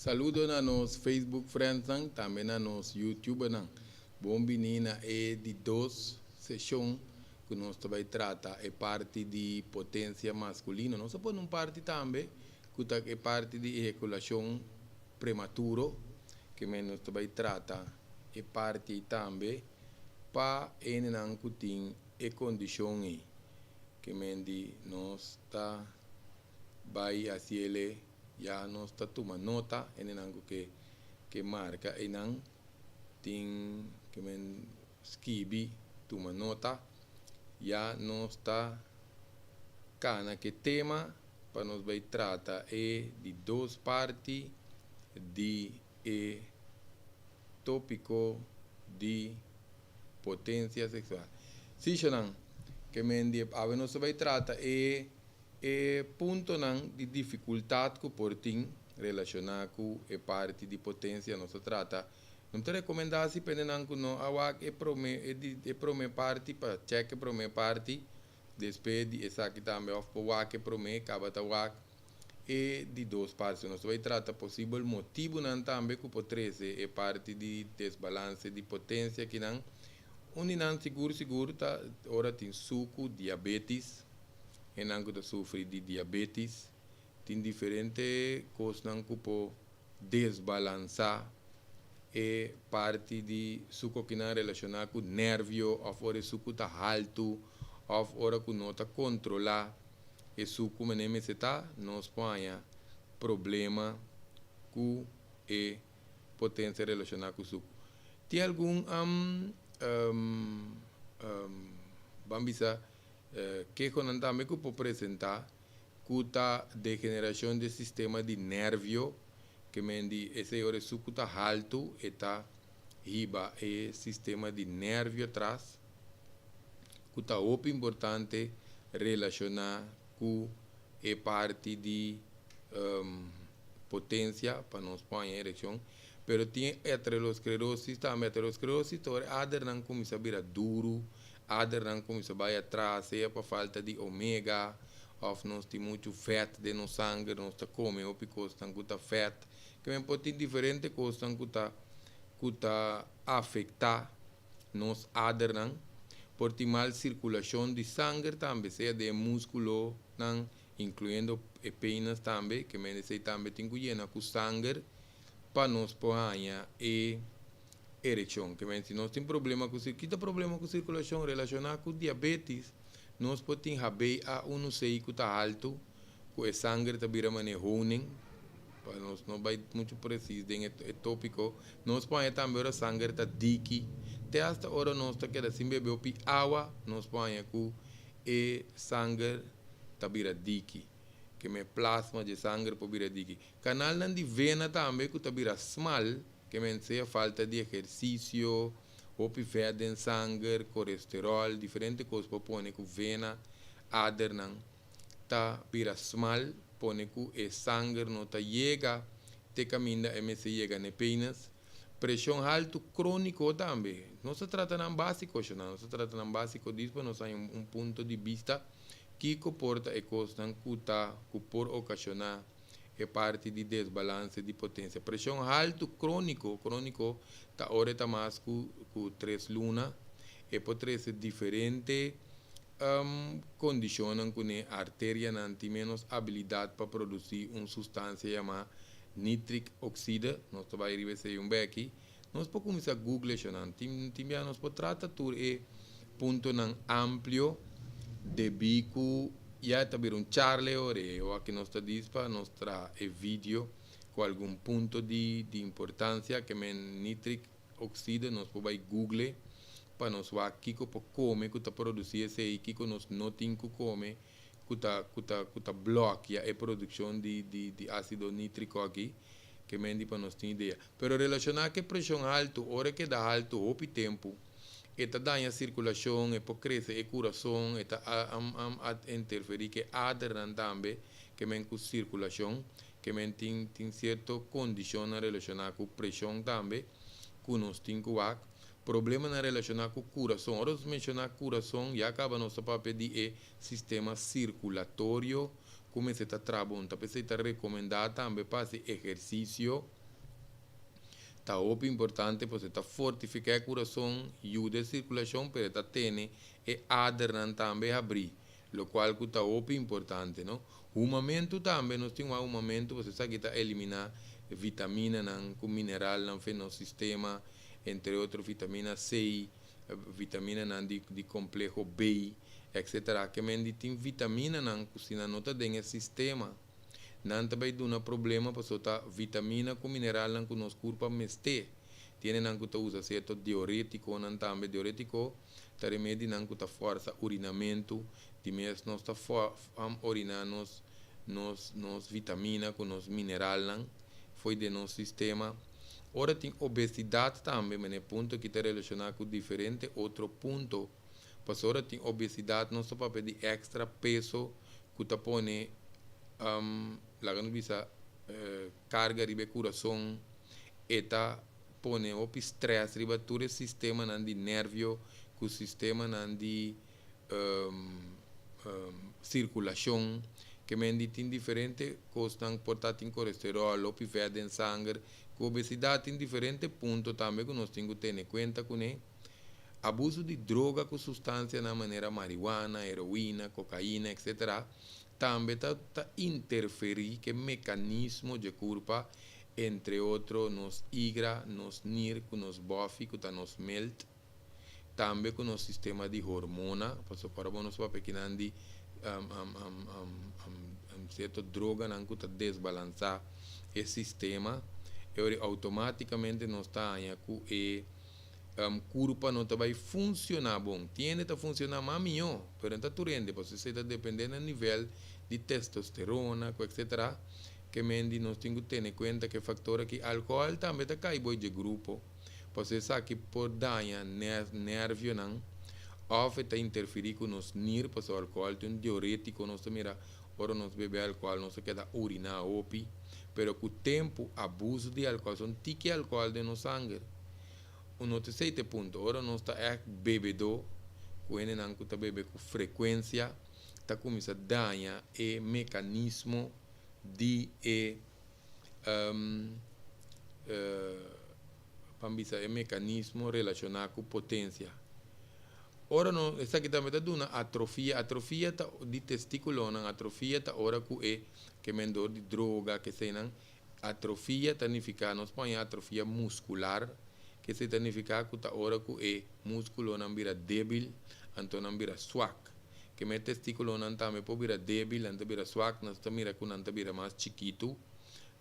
Saludo na nos Facebook friends nan, tambe na nos YouTuber nan. Bon bini na e di dos seshon ku nos ta bai trata e parti di potensia maskulino. Nos a pone un parti tambe ku ta e parti di ehekulashon prematuro, ke men nos ta bai trata e parti ei tambe pa hendenan ku tin e kondishon ei. Ke men di nos ta bai hasiele. Ya nos ta tuma nota, hendenan ku ke ke marka einan tin ke men skibi tuma nota. Ya nos ta kana ke tema pa nos bai trata e di dos parti di e topiko di potensia seksual. Si shonan, ke men di awe nos ta bai trata e. E puntonan di difikultat ku por tin relashoná ku e parti di potensia nos ta trata. No ta rekomendá si pendenan ku no a wak e promé e di e promé parti pa chèk e promé parti despues di esaki tambe òf por wak e promé kaba ta wak e di dos parti. Nos ta bai trata posibel motibunan tambe ku por trese e parti di desbalanse di potensia akinan. Un di nan sigur sigur ta ora tin suku, diabetis. Hennan ku ta sufri di diabetis tin diferente kosnan ku por desbalansá e parti di suku kinan relashoná ku nervio òf ora e suku ta haltu òf ora ku no ta kontrolá e suku manera mester ta, nos por haña problema ku e potensia relashoná ku suku. Tin algun ban bisa Kehonan tambe ku por presentá ku ta degenerashon di e sistema di nervio, ke men di esei ora e suku ta haltu e ta hiba e sistema di nervio tras, ku ta hopi importante relashoná ku e parti di potensia pa nos por haña erekshon. Pero tin e aterosclerosis tambe, aterosclerosis ta ora e adernan kuminsá bira duru. Adernan kuminsá bai atras, sea pa falta di omega òf nos tin muchu vèt den nos sanger, nos ta kome hopi kosnan ku ta vèt. Ke men por tin diferente kosnan ku ta ku ta afektá nos adernan. Por tin mal sirkulashon di sanger tambe, sea den e múskulonan, inkluyendo e penas tambe, ke men esei tambe tin ku yena ku sanger pa nos por haña e erekshon. Ke men si nos tin problema ku sir, kita problema ku sirkulashon relashoná ku diabetis, nos por tin HbA1c ku ta haltu, ku e sanger ta bira manera honing, pa nos no bai muchu presis den e topiko. Nos por haña tambe ora sanger ta diki, te asta ora nos ta keda sin bebe hopi awa, nos por haña ku e sanger ta bira diki. Ke men plasma dje sanger por bira diki. Kanalnan di vena tambe ku ta bira smal, ke men sea falta di ehersisio, hopi vèt den sanger, kolesteròl, diferente kos por pone ku vena, adernan ta bira smal, pone ku e sanger no ta yega te kaminda e mester yega n'e penis. Preshon haltu króniko tambe. Nos ta trata nan básiko, shona, nos ta trata nan básiko dis pa nos haña un punto di bista kiko por ta e kosnan ku ta ku por okashoná e parti di desbalanse di potensia. Preshon haltu króniko, króniko ta ora e ta mas ku ku tres luna. E por trese diferente kondishonnan kuné arterianan tin ménos abilidat pa produsí un sustansia yamá nitric oxide. Nos ta bai riba esei un beki. Nos por kuminsá google eshonan. Tin tin bia nos por trata tur e puntonan amplio debí ku ya e ta bira un charla e ora ei. Awor aki nos ta dis pa nos traha e video ku algun punto di di importansia ke men nitric oxide nos por bai google pa nos wak kiko por kome ku ta produsí esei, kiko nos no tin ku kome ku ta ku ta ku ta blòkia e produkshon di di di ásido nítriko aki. Ke men di pa nos tin idea. Pero relashoná ku e preshon haltu, ora e keda haltu hopi tempu, e ta daña sirkulashon, e por krese e kurason, e ta interferí ku e adernan tambe, ke men ku sirkulashon, ke men tin tin sierto kondishonnan relashoná ku preshon tambe ku nos tin ku wak. Problemanan relashoná ku kurason. Ora nos menshoná kurason, ya kaba nos ta papia di e sistema sirkulatorio ku mester ta traha bon. Ta p'esei ta rekomendá tambe pa hasi ehersisio. Ta hopi importante pasobra ta fortifica e curason, yuda e circulacion pero ta tene e adernan tambe habri, locual cu ta hopi importante no. Humamento tambe, nos tin wak humamento pasobra esaki ta elimina vitaminanan cu mineralnan fe nos sistema, entre otro vitamina C, vitaminanan di compleho B, etc. Ke men di tin vitaminanan cu si nan no ta den e sistema, Nan ta bay duna problema paso ta vitamina cu mineralnan cu nos curpa mester. Tiene nan cu ta usa cierto dioreticonan tambe. Dioretico ta remedinan cu ta forza urinamento. Di mes nos ta orina nos nos nos vitamina cu nos mineralnan fo'i den nos sistema. Ora tin obesidad tambe, mene punto aki ta relaciona cu diferente otro punto. Pasobra ora tin obesidad nos ta papia di extra peso ku ta pone laga nos bisa karga riba e kurason, e ta pone hopi strès riba tur e sistemanan di nervio ku sistemanan di sirkulashon. Ke men di tin diferente kosnan, por ta tin kolesteròl, hopi vèt den sanger. Ku obesidat tin diferente punto tambe ku nos tin ku tene kuenta kuné. Abuso di droga ku sustansianan manera marihuana, heroina, kokaina, etc. Tambe ta ta interferí ku e mekanismo dje kurpa, entre otro nos igra, nos nir ku nos bòfi ku ta nos milt, tambe ku nos sistema di hormona, pasobra ora bo nos papia kinan di sierto droganan ku ta desbalansá e sistema, e ora outomátikamente nos ta haña ku e Kurpa no ta bai funciona bon. Tin hende ta funciona mas miho, pero no ta tur hende, pasobra esei ta depende na nivel di testosterona ku etcetera. Ke men di nos tin ku tene kuenta ku e factor aki. Alcohol tambe ta kai boi dje grupo, pasobra esaki por daña nervionan of e ta interferi ku nos nir, pasobra alcohol ta un diuretico. Nos ta mira ora nos bebe alcohol nos ta keda urina hopi, pero ku tempu abuso di alcohol, son tiki alcohol den nos sanger. Un no ta esei ta e punto. Ora nos ta ègt bebedó, ku hendenan ku ta bebe ku frekuensia, ta kuminsá daña e mekanismo di e ban bisa e mekanismo relashoná ku potensia. Ora no, esaki tambe ta duna atrofia. Atrofia ta di testikulonan, atrofia ta ora ku e kemendor di droga, keseinan. Atrofia ta nifiká, nos por haña atrofia muskular, ke esei ta nifiká ku ta ora ku e múskulonan bira débil, anto nan bira suak. Ke me testikulonan tambe por bira débil, nan ta bira suak, nos ta mira ku nan ta bira mas chikitu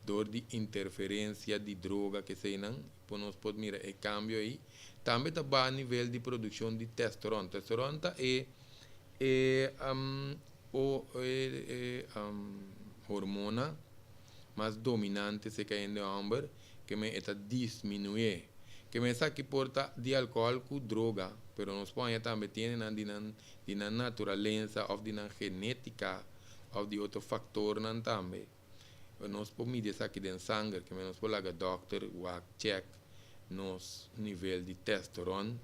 dor di interferensia di droga ke eseinan, por nos por mira e kambio ei. Tambe ta baha nivel di produkshon di testoron. Testoron ta e e e hormona mas dominante serka hende hòmber, ke men e ta disminué. Ke men esaki por ta di alkohòl ku droga, pero nos por haña tambe tin hendenan di nan di nan naturalensa òf di nan genétika òf di otro faktornan tambe. Nos por midi esaki den sanger, ke men nos por laga dòkter wak chèk nos nivel di testoron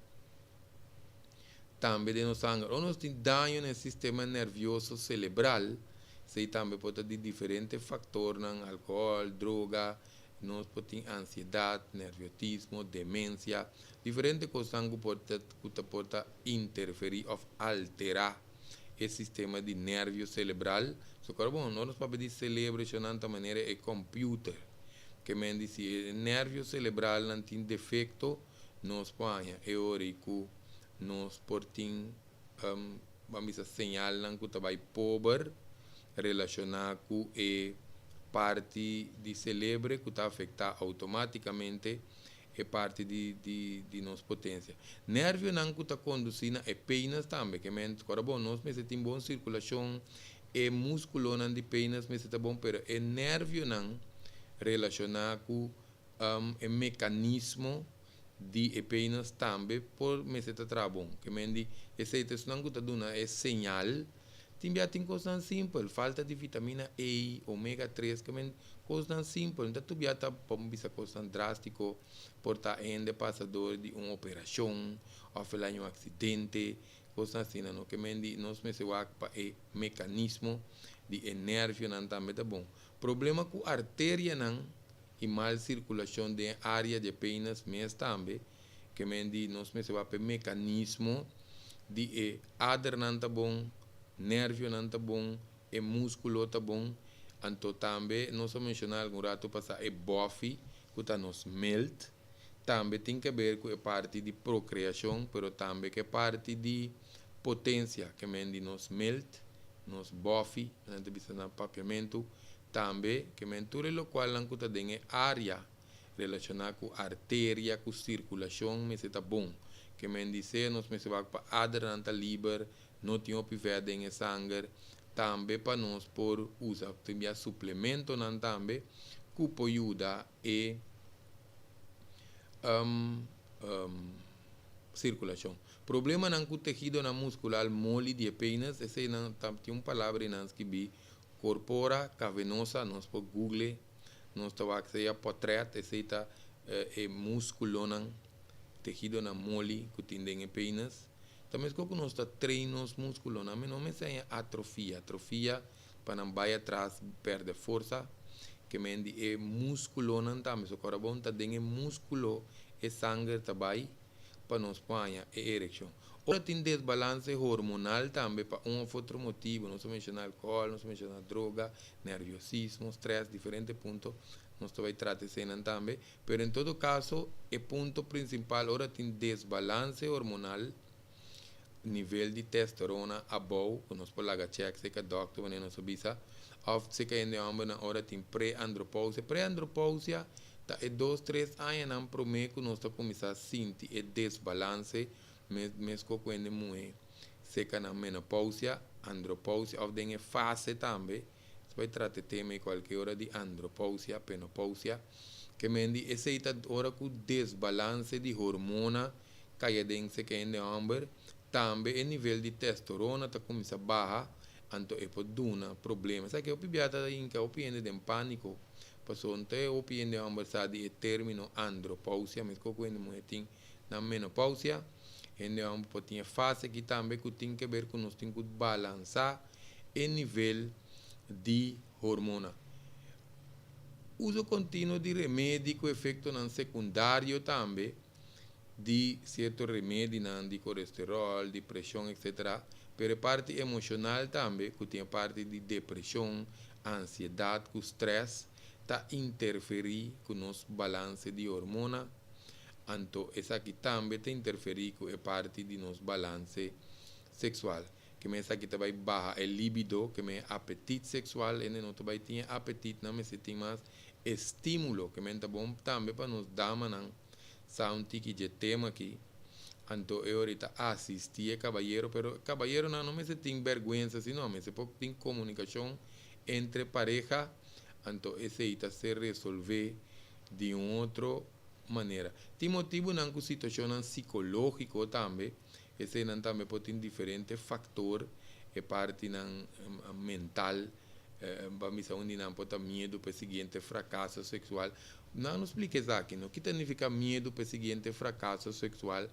tambe den nos sanger. Ora nos tin daño na e sistema nervioso celebral, esei tambe por ta di diferente factornan, alcohol, droga, nos por tin ansiedad, nerviotismo, demencia, diferente cosnan cu por ta cu ta por ta interferi of altera e sistema di nervio celebral. So ora bon, ora nos papia di celebro eshonan ta manera e computer, ke men di si e nervio celebralnan tin defecto, Nos por haña e ora ei ku nos por tin, ban bisa, señalnan ku ta bai pober relashoná ku e parti di selebre ku ta afektá outomátikamente e parti di di nos potensia. Nervionan ku ta kondusí na e penas tambe, ke men ora bon nos mester tin bon sirkulashon, e múskulonan di penas mester ta bon, pero e nervionan relashoná ku E mekanismo di e penas tambe por mester ta traha bon. Ke men di esei ta esnan ku ta duna e señal. Tin bia tin kosnan simpel, falta di vitamina E, omega tres, ke men kosnan simpel. No ta tur bia ta pa bisa kosnan drástiko, por ta hende pasa dor di un operashon òf el haña un aksidente, kosnan asina no. Ke men di nos mester wak pa e mekanismo di e nervionan tambe ta bon. Problema ku arterianan. I mal sirkulashon den área di penis mes tambe, ke men di nos mester wak pa e mekanismo di e adernan ta bon, nervionan ta bon, e múskulo ta bon. Anto tambe nos a menshoná algun ratu pasá e bòfi ku ta nos milt tambe tin ke ber ku e parti di prokreashon, pero tambe ku e parti di potensia, ke men di nos milt, nos bòfi, nan ta bisa na papiamentu, tambe ke men tur e lokualnan ku ta den e área relashoná ku arteria, ku sirkulashon mester ta bon. Ke men di sea nos mester wak pa adernan ta liber, no tin hopi vèt den e sanger, tambe pa nos por usa tin bia suplementonan tambe ku por yuda e sirkulashon. Problemanan ku tehidonan muskulal moli di e penis, eseinan ta tin un palabra einan skibí corpora cavenosa, nos por google, nos ta wak sea potrèt, esei ta e muskulonan, tehidonan moli ku tin den e penis. Ta meskos ku nos ta train nos muskulonan, mi no mester haña atrofia, atrofia pa nan bai atras pèrdè forsa, ke men di e muskulonan tambe, so kòrda bon ta den e muskulo e sanger ta bai pa nos por haña e erekshon. Ora tin desbalanse hormonal tambe pa un òf otro motibu, nos a menshoná alkohòl, nos a menshoná droga, nerviosismo, strès, diferente punto nos ta bai trata eseinan tambe, pero en todo kaso e punto prinsipal ora tin desbalanse hormonal, nivel di testosterona abou ku nos por laga chèk serka dòkter wanneer nos a bisa òf serka hende hòmbernan ora tin preandropousia. Preandropousia ta e dos tres añanan promé ku nos ta kuminsá sinti e desbalanse meskos ku hende muhé serka nan menopousia, andropousia òf den e fase tambe. Nos bai trata e tema ei kualke ora di andropousia, penopousia. Ke men di esei ta ora ku desbalanse di hormona kai aden seka hende hòmber, tambe e nivel di testorona ta kuminsá baha, anto e por duna problema. Sa ke hopi bia ta hinka hopi hende den pániko, pasobra no ta e hopi hende hòmber sa di e término andropousia, meskos ku hende muhé tin na menopousia. Hende hòmber por tin e fase aki tambe ku tin keber ku nos tin ku balansá e nivel di hormona. Uso kontinuo di remedi ku efektonan sekundario tambe di sierto remedinan di kolesteròl, di preshon etsetera, pero e parti emoshonal tambe ku tin e parti di depreshon, ansiedat ku strès ta interferí ku nos balanse di hormona, anto esaki tambe ta interferí ku e parti di nos balanse seksual. Ke men esaki ta bai baha e libido, ke men e apetit seksual, hende no ta bai tin e apetit, nan mester tin mas estímulo, ke men ta bon tambe pa nos damanan sa un tiki dje tema aki, anto e ora ta asistí e kabayero, pero e kabayeronan no mester tin bèrgwensa si no, mester por tin komunikashon entre pareha, anto esei ta ser resolvé di un otro manera. Tin motibunan ku situashonnan sikológiko tambe. Eseinan tambe por tin diferente faktor, e partinan mental, pa bisa un di nan por ta miedu pa e siguiente frakaso seksual. Nan no splika esaki no, ki ta nifiká miedu pa e siguiente frakaso seksual?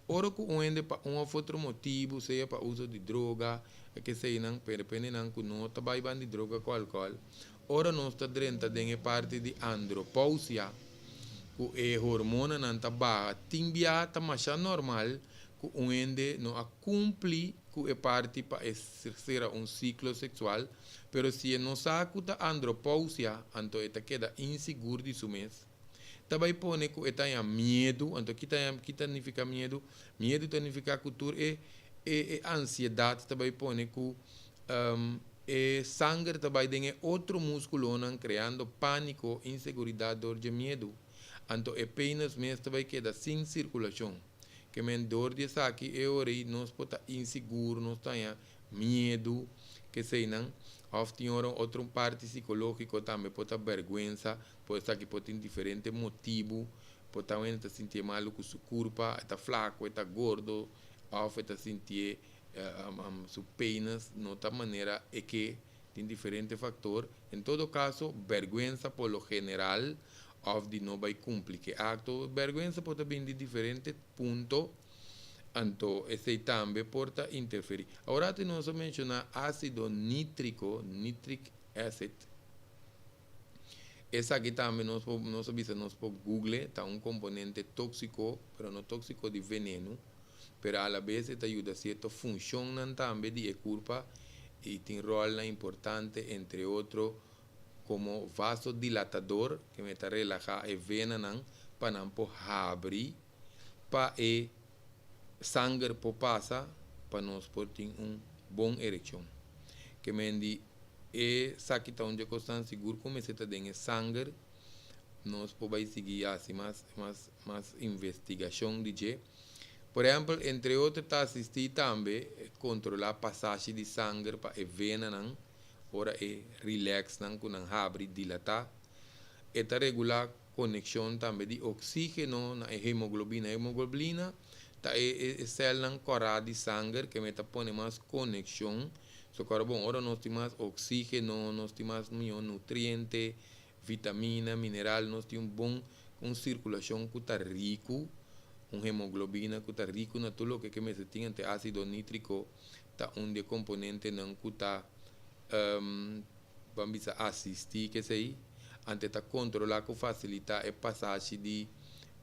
Ora ku un hende pa un òf otro motibu, sea pa uso di droga, keseinan, pero depende nan ku no ta bai ban di droga ku alkohòl, ora nos ta drenta den e parti di andropousia, ku e hormonanan ta baha, tin bia ta masha normal ku un hende no a kumpli ku e parti pa e sera un siklo seksual, pero si e no sa ku ta andropousia, anto e ta keda insigur di su mes. Ta bai pone ku e ta haña miedu, anto ki ta ki ta nifiká miedu? Miedu ta nifiká ku tur e e ansiedat ta bai pone ku E sanger ta bai den e otro múskulonan kreando pániko, inseguridat dor dje miedu. Anto e penis mes ta bai keda sin sirkulashon. Ke men dor di esaki e ora ei nos por ta insigur, nos ta haña miedu, keseinan. Òf tin ora otro parti sikológiko tambe por ta bèrgwensa, por esaki por tin diferente motibu, por ta un hende ta sintié malu ku su kurpa, e ta flaku, e ta gordo, òf e ta sintié Su penis no ta manera e ke, tin diferente factor. En todo caso, berguensa por lo general of di no bay cumpli ke acto. Berguensa por ta bin di diferente punto, anto esey tambe por ta interferi. Awor nos a menciona acido nitrico, nitric acid. Esaki tambe nos a bisa nos por Google, ta un komponente tóksiko, pero no tóksiko di veneno, pero a la bes e ta yuda sierto funshonnan tambe di e kurpa i tin ròlnan importante, entre otro komo vasodilatador, ke men ta relahá e venanan pa nan por habri pa e sanger por pasa pa nos por tin un bon erekshon. Ke men di esaki ta un dje kosnan sigur ku mester ta den e sanger. Nos por bai sigui hasi mas mas mas investigashon di dje. Por ehèmpel, entre otro ta asistí tambe kontrolá pasashi di sanger pa e venanan ora e relax nan ku nan habri dilatá. E ta regulá konekshon tambe di oksígeno na e hemoglobina. Hemoglobina ta e e sèlnan kòrá di sanger ke ta pone mas konekshon. So kòrda bon, ora nos tin mas oksígeno, nos tin mas mihó nutriente, vitamina, mineral, nos tin un bon un sirkulashon ku ta riku, un hemoglobina ku ta riku na tur loke ke mester tin. Ante ásido nítriko ta un di e komponentenan ku ta ban bisa asistí ke esei. Ante ta kontrolá ku fasilitá e pasashi di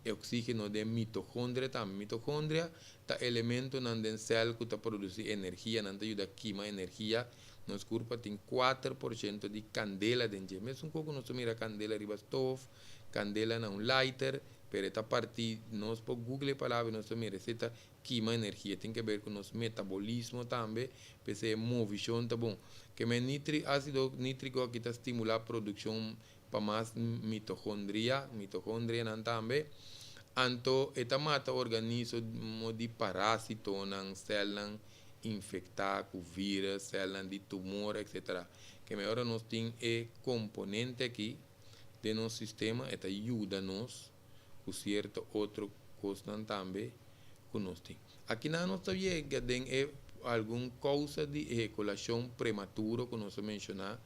oksígeno den mitokondria tambe. Mitokondria ta elementonan den sèl ku ta produsí energia, nan ta yuda kima energia. Nos kurpa tin 4% di kandela den dje. Mesun kos ku nos ta mira kandela riba stof, kandela na un lighter, pero e ta partí, nos por Google e palabra i nos ta mira esei ta kima energia. Tin ke ber ku nos metabolismo tambe, p'esei e movishon ta bon. Ke men nitri, ásido nítriko aki ta stimulá produkshon pa mas mitokondria, mitokondrianan tambe. Anto e ta mata organismo di parásitonan, sèlnan infektá ku vírus, sèlnan di tumor, etsetera. Ke men ora nos tin e komponente aki den nos sistema, e ta yuda nos ku sierto otro kosnan tambe ku nos tin. Akinan nos ta yega den e algun kousa di ehekulashon prematuro ku nos a menshoná,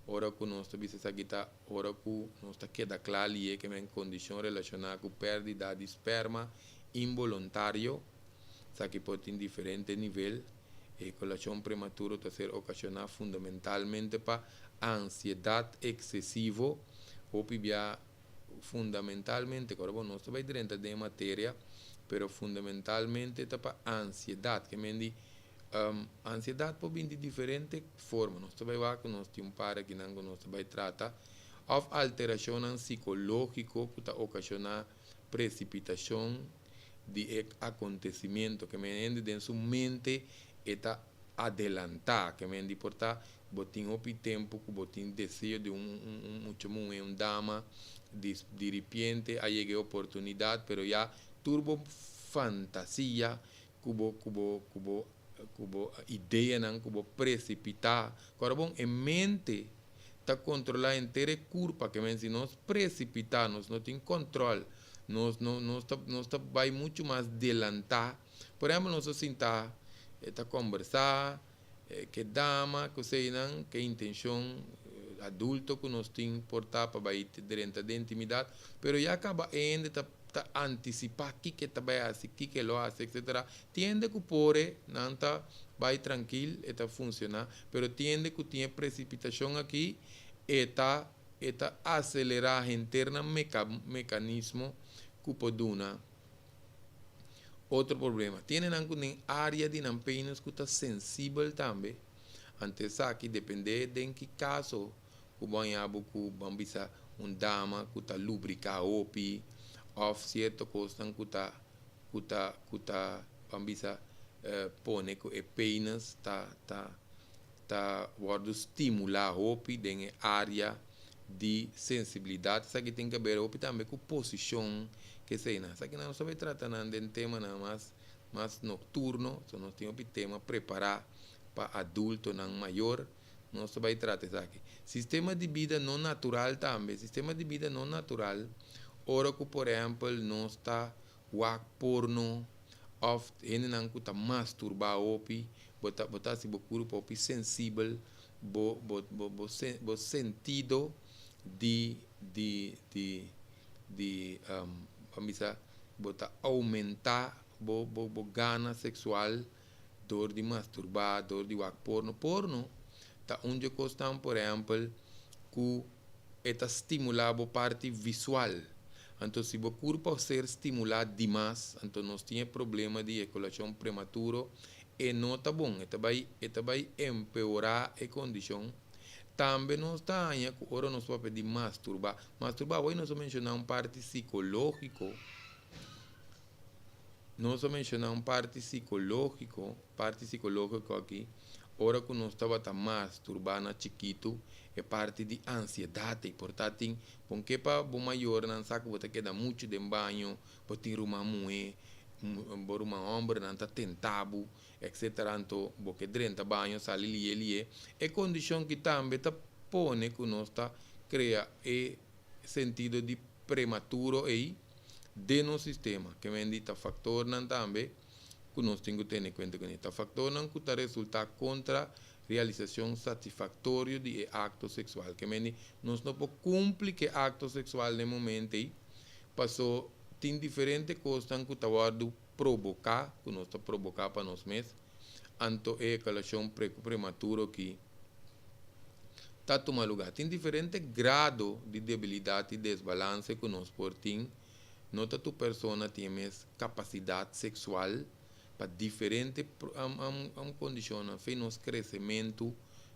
ora ku nos ta bisa esaki ta ora ku nos ta keda kla lié ke men kondishon relashoná ku pèrdida di sperma inboluntario. Esaki por tin diferente nivel. Ehekulashon prematuro ta ser okashoná fundamentalmente pa ansiedat eksesivo. Hopi bia fundamentalmente, kòrda bo, nos ta bai drenta den e materia, pero fundamentalmente ta pa ansiedat. Ke men di ansiedat por bin di diferente forma. Nos ta bai wak ku nos tin un par akinan ku nos ta bai trata. Òf alterashonnan sikológiko ku ta okashoná presipitashon di e akontesimentu. Ke men hende den su mente e ta adelantá. Ke men di por ta bo tin hopi tempu ku bo tin deseo di un un mucha muhé, un dama, di diripiente a yega e oportunidat, pero ya tur bo fantasia ku bo ku bo ku bo ku bo ideanan ku bo presipitá. Kòrda bon, e mente ta kontrolá henter e kurpa, ke men si nos presipitá, nos no tin kòntròl, nos no nos ta nos ta bai muchu mas delantá. Por ehèmpel, nos ta sintá ta kòmbersá ke dama ku eseinan, ke intenshon adulto ku nos tin por ta pa bai drenta den intimidat, pero ya kaba e hende ta ta antisipá kiko e ta bai hasi, kiko e lo hasi, etsetera. Tin hende ku por e, nan ta bai trankil, e ta funshoná, pero tin hende ku tin e presipitashon aki, e ta e ta aselerá henter nan meka mekanismo ku por duna otro problema. Tin hendenan ku den área di nan penis ku ta sensibel tambe, anto esaki dependé den ki kaso ku bo haña bo ku ban bisa un dama ku ta lubriká hopi òf sierto kosnan ku ta ku ta ku ta ban bisa pone ku e penis ta ta ta wòrdu stimulá hopi den e área di sensibilidat. Esaki tin ke ber hopi tambe ku posishon keseinan. Esakinan nos ta bai trata nan den temanan mas mas nokturno, so nos tin hopi tema prepará pa adultonan mayor. Nos ta bai trata esaki. Sistema di bida no natural tambe. Sistema di bida no natural, ora ku por ehèmpel nos ta wak porno òf hendenan ku ta masturbá hopi, bo ta bo ta hasi bo kurpo hopi sensibel, bo bo bo bo bo sentido di di di di ban bisa bo ta oumentá bo bo bo gana seksual dor di masturbá, dor di wak porno. Porno ta un dje kosnan, por ehèmpel, ku. E ta stimulá bo parti visual. Anto si bo kurpa ser stimulá dimas, anto nos tin e problema di ejakulashon prematuro, e no ta bon, e ta bai empeorá e kondishon. Tambe nos ta haña ku ora nos papia di masturbá, masturbá, awe nos a menshoná un parti sikológiko, nos a menshoná un parti sikológiko aki, ora ku nos tabata masturbá na chikitu, e parti di ansiedat, i por ta tin, pasobra pa bo mayornan sa ku bo ta keda muchu den baño, bo tin ruman muhé, bo ruman hòmbernan ta tenta bo, etc. Anto bo ke drenta baño, sali lié lié. E kondishon ku tambe ta pone ku nos ta krea e sentido di prematuro ei den nos sistema, ke men di ta faktornan tambe ku nos tin ku tene kuenta kuné. Ta faktornan ku ta resultá kontra realisashon satisfaktorio di e akto seksual. Ke men di nos no por kumpli ku e akto seksual na momento ei, paso tin diferente kos ku ta provoká, ku nos ta provoká pa nos mes, anto e ejakulashon prematuro ku ta tuma lugá. Tin diferente grado di debilidat i desbalanse ku nos por tin. No ta tur persona tin mes kapasidat seksual pa diferente kondishon. For di nos kresementu,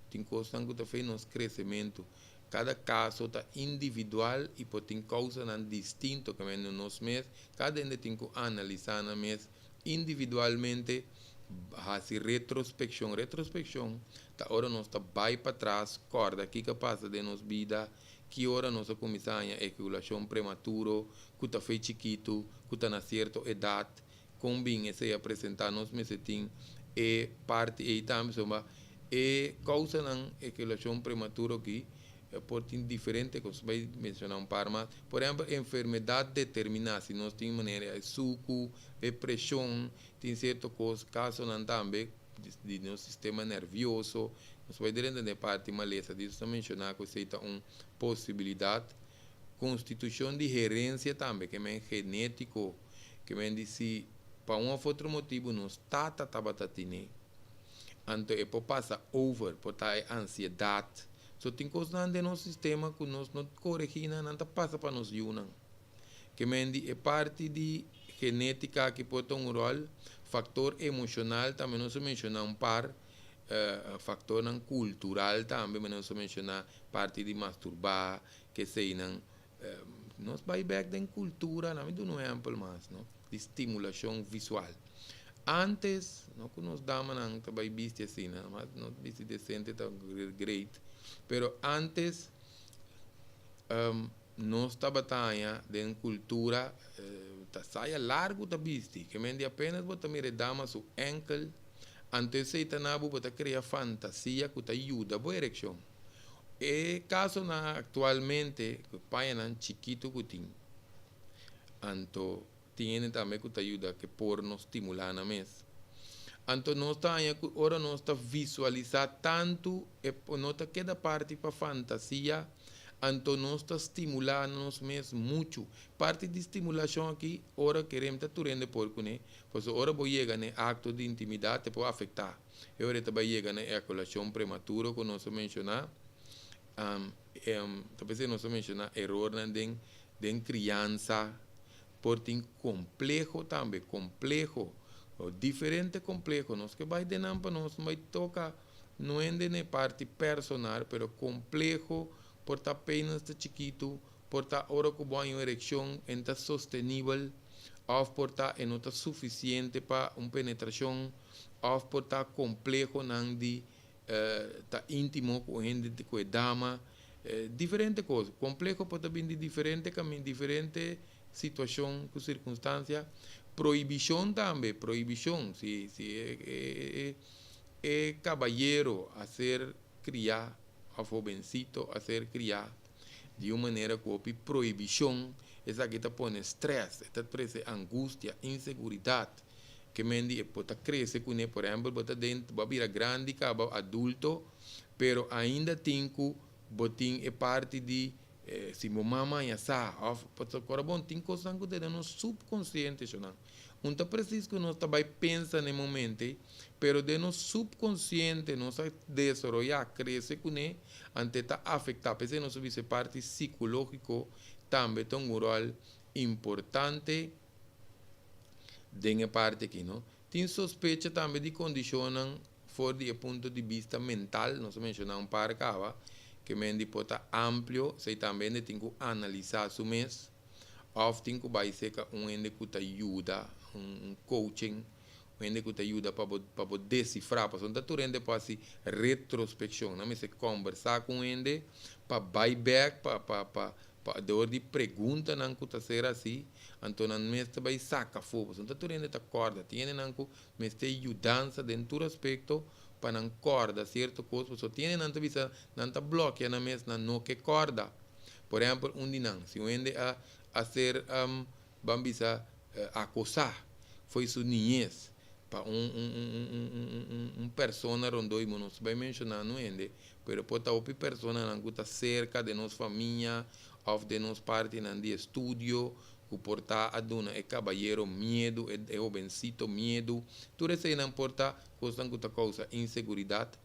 tin kos ku ta for di nos kresementu. Kada kaso ta individual i por tin kousanan distinto ku nos mes. Kada hende tin ku analisá nan mes individualmente, hasi retrospekshon. Retrospekshon ta ora nos ta bai pa tras, kòrda kiko a pasa den nos bida, ki ora nos a kuminsá ejakulashon prematuro, ku ta for di chikitu, ku ta na sierto edat, kon bin esei a presentá. Nos mes tin e parti ei tambe, so e kousanan ejakulashon prematuro aki por tin diferente kos, bai menshoná un par mas. Por ehèmpel, enfermedat determiná, si nos tin manera e suku, e preshon, tin sierto kos, kasonan tambe di nos sistema nervioso. Nos bai drenta den parti malesa, esei ta menshoná ku esei ta un posibilidat. Konstitushon di herensia tambe, ke men genétiko, ke men di si pa un òf otro motibu nos tata tabata tin'é, anto e por pasa over, por ta e ansiedat. So tin kosnan den nos sistema ku nos no koregí, nan ta pasa pa nos yunan. Ke men di e parti di genétika ku por tuma un ròl, faktor emoshonal tambe nos a menshoná un par, faktornan kultural tambe nos a menshoná parti di masturbá, ke eseinan nos bai bèk den kultura, laga mi duna un ehèmpel mas, no? Di stimulashon visual. Antes, no ku nos damanan ta bai bisti asina, no? Nos bisti desente ta great, pero antes nos tabata den kultura ta saya largu ta bisti, ke men di apenas bo ta mira dama su enkel, anto esei ta na bo ta krea fantasia ku ta yuda bo erekshon. E kasonan aktualmente, pañanan chikitu ku tin, anto tin tambe ku ta yuda ku porno stimulá nan mes. Anto nos ta ora nos ta visualisá tantu, no ta keda parti pa fantasia, anto nos ta stimulá nos mes muchu. Parti di stimulashon aki, ora kerem ta tur hende por kuné, pues ora bo yega na akto di intimidat, por afektá. I ora tambe yega na ejakulashon prematuro ku nos a menshoná. Talbes nos a menshoná erornan den kriansa, por tin kompleho tambe, kompleho, diferente kompleho. Nos ke bai den nan pa nos bai toka no den parti personal, pero kompleho por ta penis ta chikitu, por ta ora ku bo haña erekshon e n' ta sostenibel, òf por ta e no ta sufisiente pa un penetrashon, òf por ta komplehonan di ta íntimo ku hende ku e dama, diferente kos. Kompleho por ta bin di diferente kaminda, diferente situashon ku sirkunstansia. Prohibishon tambe, prohibishon. Si e kabayero a ser kriá, òf hobensito a ser kriá di un manera ku prohibishon, esaki ta pone stress, ta trese angustia, inseguridat, ke men di por ta krese kuné. Por ehèmpel, bo ta den, bo a bira grandi kaba, adulto, pero ainda tin ku bo tin e parti di si bo mama ya sa, òf bon, tin kosnan ku ta den nos subkonsiente, shonnan. No ta presis ku nos ta bai pensa na e momento ei, pero den nos subkonsiente nos a desaroyá, krese kuné, anto e ta afektá. P'esei nos a bisa e parti sikológiko tambe ta un ròl importante den e parti aki, no. Tin sospecha tambe di kondishonnan for di e punto di bista mental, nos a menshoná un par kaba, ke men di por ta amplio, esei tambe hende tin ku analisá su mes. Òf tin ku bai serka un hende ku ta yuda, un coaching, un hende ku ta yuda pa bo pa bo desifrá, pasobra no ta tur hende por hasi retrospekshon. Nan mester kòmbersá ku un hende pa bai bèk pa pa pa pa dor di preguntanan ku ta ser hasi, anto nan mes ta bai saka afó, pasobra no ta tur hende ta kòrda. Tin hendenan ku mester yudansa den tur aspekto pa nan kòrda sierto kos, pasobra tin hendenan ta bisa nan ta blòkia nan mes, nan no ke kòrda. Por ehèmpel, un di nan, si un hende a a ser, ban bisa, akosá fo'i su niñes pa un un un un un un un un un persona rondó i bo no bai menshoná no hende, pero por ta hopi personanan ku ta serka den nos famia òf den nos partinan di estudio ku por ta a duna e kabayero miedu, e e hobensito miedu. Tur eseinan por ta kosnan ku ta kousa inseguridat.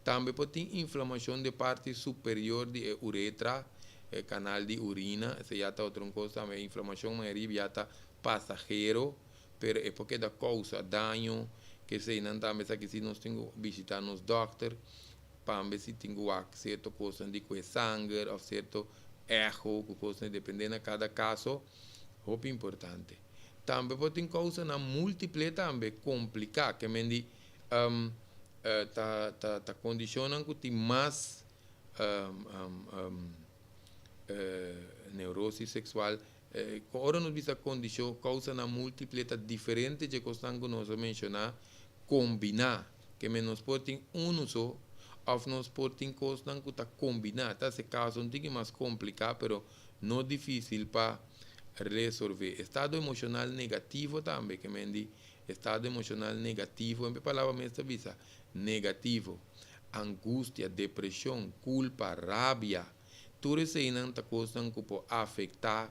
Tambe por tin inflamashon di e parti superior di e uretra, e kanal di urina, esei ya ta otro un kos tambe. E inflamashon mayoria bia ta pasahero, pero e por keda kousa daño, ke eseinan tambe esaki si nos tin ku bishita nos dòkter pambe si tin ku wak sierto kosnan di kue sanger òf sierto eho ku kosnan depende na kada kaso, hopi importante. Tambe por tin kousanan multiple tambe kompliká, ke men di ta kondishonnan ku tin mas neurosis seksual. Ora nos bisa kondishon, kousanan multiple ta diferente dje kosnan ku nos a menshoná kombiná. Ke men nos por tin unu so òf nos por tin kosnan ku ta kombiná. Ta hasi kaso un tiki mas kompliká pero no difísil pa resolvé. Estado emoshonal negativo tambe ke men di Estado emoshonal negativo, en pe palabra mes ta bisa, negativo, angustia, depreshon, kulpa, rabia, tur eseinan ta kosnan ku por afektá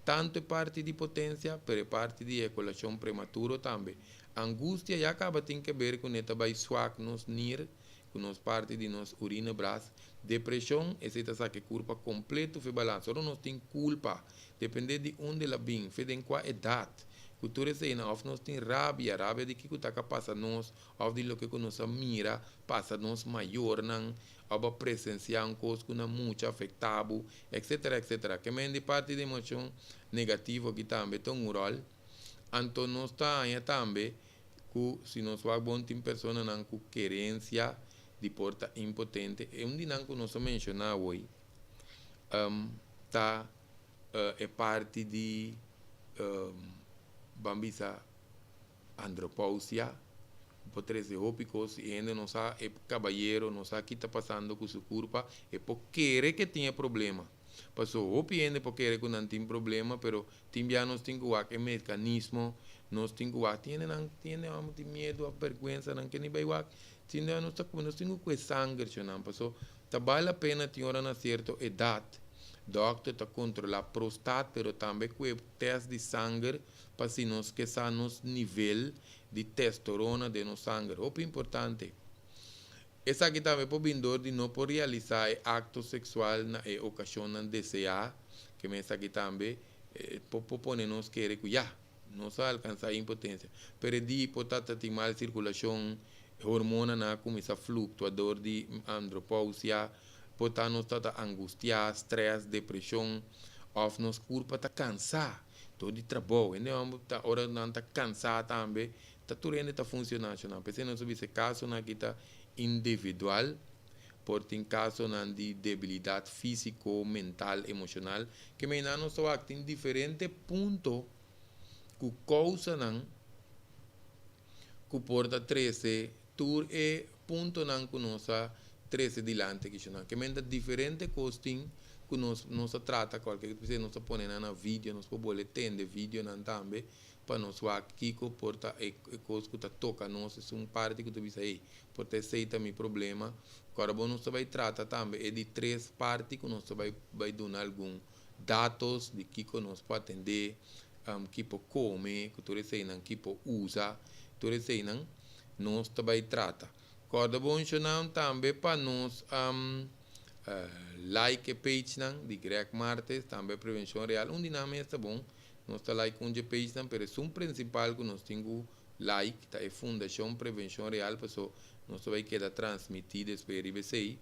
tantu e parti di potensia, pero e parti di ejakulashon prematuro tambe. Angustia ya kaba tin keber ku ne ta bai swak nos nir, ku nos parti di nos urinebras. Depreshon, esei ta saka e kurpa kompleto fe balansa. Ora nos tin kulpa, depende di unda el a bin, fe den kua edat, ku tur eseinan, òf nos tin rabia, rabia di kiko ta ka pasa nos, òf di loke ku nos a mira pasa nos mayornan, òf bo a presensiá un kos ku na mucha afektá bo, etsetera, etsetera. Ke men di parti di emoshon negativo aki tambe ta un ròl. Anto nos ta haña tambe ku si nos wak bon tin personanan ku kerensia di por ta impotente. E un di nan ku nos a menshoná awor ta e parti di ban bisa andropousia ku por trese hopi kos si e hende no sa e kabayero no sa ki ta pasando ku su kurpa e por kere ke tin e problema. Paso hopi hende por kere ku nan tin problema pero tin bia nos tin ku wak e mekanismo, nos tin ku wak tin hendenan tin hende amo tin miedu of bergwensa nan ke ni bai wak tin nos ta nos tin ku kue sanger nan paso ta bal la pena tin ora na sierto edat dòkter ta kontrola prostat pero tambe kue tèst di sanger pa si nos ke sa nos nivel di testorona den nos sanger hopi importante. Esaki tambe por bin dor di no por realisá e akto seksual na e okashonnan deseá, ke men esaki tambe por por pone nos kere ku ya, nos a alkansá impotensia. Pero e di por ta ta tin mal sirkulashon, e hormonanan a kuminsá fluktua dor di andropousia, por ta nos ta ta angustiá, strès, depreshon, òf nos kurpa ta kansá dor di trabou. Hende hòmber ta ora nan ta kansá tambe Ta tur hende ta funciona asina. P'esei nos a bisa e casonan aki ta individual. Por tin casonan di debilidad fisico, mental, emocional. Ke meinan nos ta wak tin diferente punto cu causanan cu por ta trece tur e puntonan cu nos a trece dilanti aki shona. Ke men ta diferente cos tin cu nos nos a trata cualkier. P'esei nos ta pone nan na video, nos por bole tende videonan tambe. Pa nos wak kiko por ta e kos ku ta toka nos, esun parti ku ta bisa hey, por ta esei ta mi problema. Kòrda bo nos ta bai trata tambe e di tres parti ku nos ta bai bai duna algun datos di kiko nos por atendé. Ki por kome, ku tur eseinan, ki por usa, tur eseinan nos ta bai trata. Kòrda bon shonnan tambe pa nos like e pagenan di Greg Martes, tambe Prevenshon Real. Un di nan mes ta bon, nos ta like un dje pagenan, pero esun prinsipal ku nos tin ku like ta e Fundashon Prevenshon Real, paso nos ta bai keda transmití despues riba esei.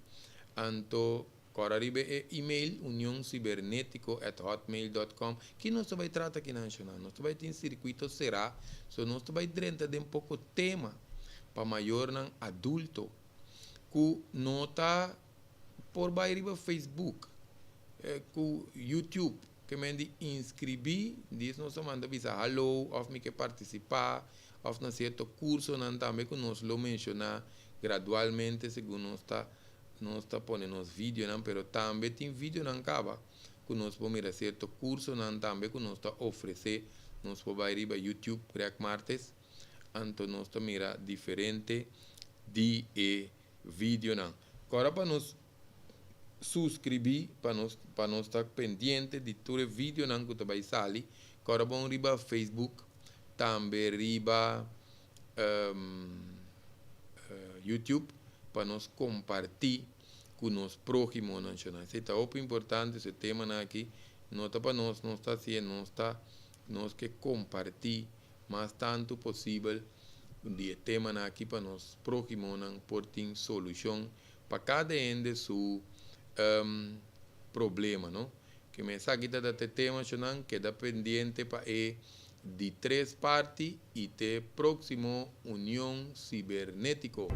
Anto Kòrda riba e email unioncibernetico@hotmail.com. Ki nos ta bai trata aki nan shona? Nos ta bai tin sirkuito será, so nos ta bai drenta den poko tema pa mayornan adulto ku no ta por bai riba Facebook ku YouTube ke men di inskribí, dis nos ta manda bisa haló òf mi ke partisipá òf na sierto kursonan tambe ku nos lo menshoná gradualmente segun nos ta Nos ta pone nos videonan pero tambe tin videonan caba cu nos por mira cierto cursonan tambe cu nos ta ofrece. Nos por bay riba YouTube Greg Martes anto nos ta mira diferente di e videonan. Cora pa nos suscribi pa nos pa nos ta pendiente di tur e videonan cu ta bay sali. Cora bon riba Facebook tambe riba YouTube pa nos comparti cu nos prohimonan shona. Esey ta hopi importante, so e temanan aki no ta pa nos nos ta hacié, nos ta nos ke comparti mas tanto posibel di e temanan aki pa nos prohimonan por tin solucion pa cada hende su problema no. Ke men esaki ta ta e tema shonan, keda pendiente pa e di tres parti y te proximo Union Cibernetico.